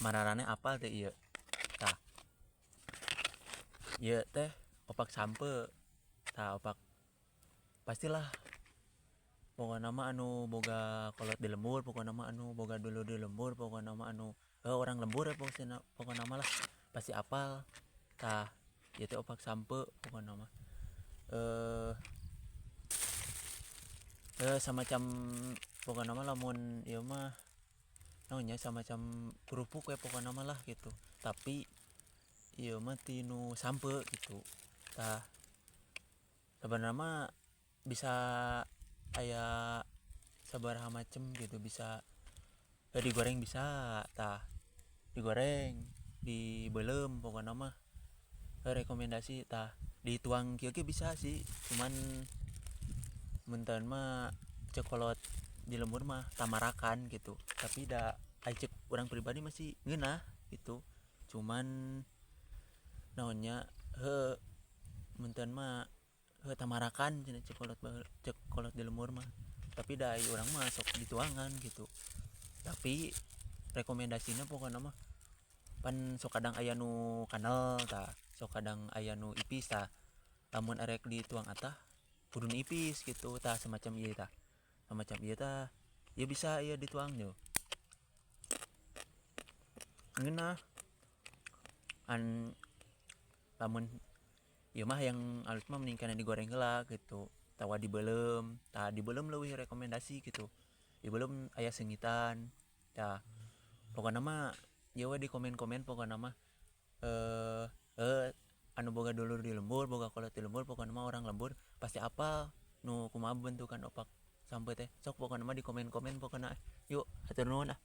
Mararaneh apal teh ieu? Tah, ieu teh opak sampeu. Tah, opak pastilah pokona mah anu boga kolot di lembur, pokona mah anu boga dulur di lembur, pokona mah anu orang lembur ya, pokona pokona mah lah pasti apal. Tah, ieu teh opak sampeu pokona mah. Samacam pokona mah lamun ieu mah naon nya, samacam kerupuk we pokona mah lah gitu, tapi ieu mah tinu sampeu gitu. Tah, sebenarnya mah bisa aya sabaraha macem gitu, bisa digoreng, bisa tah digoreng, dibeuleum, pokona mah rekomendasi. Tah, dituang kieu ge bisa sih, cuman mun teu mah cek kolot di lembur mah tamarakan gitu, tapi da ai cek urang pribadi masih ngeunah gitu. Cuman naon nya, heuh, mun teu mah heuh tamarakan cenah cek kolot baheula, cek kolot di lembur mah, tapi da ai urang mah sok dituangan gitu. Tapi rekomendasina pokona mah pan sok kadang aya nu kandel, tah sok kadang aya nu ipis. Tah, lamun arek dituang atah kudu nu ipis gitu. Tah, semacam ieu, tah semacam ieu, tah ieu bisa ieu dituang yo ngeunah. An lamun ieu mah yang alus mah mending keneh digoreng heula gitu atawa dibeuleum. Tah, dibeuleum leuwih rekomendasi gitu, dibeuleum aya seungitan. Tah, pokona mah ieu we di komen-komen pokona mah, eh eh anu boga dulur di lembur, boga kolot di lembur, pokona mah orang lembur pasti apal nu kumaha bentukan opak sampeu teh. Sok pokona mah di komen-komen pokona. Yuk, hatur nuhun ah.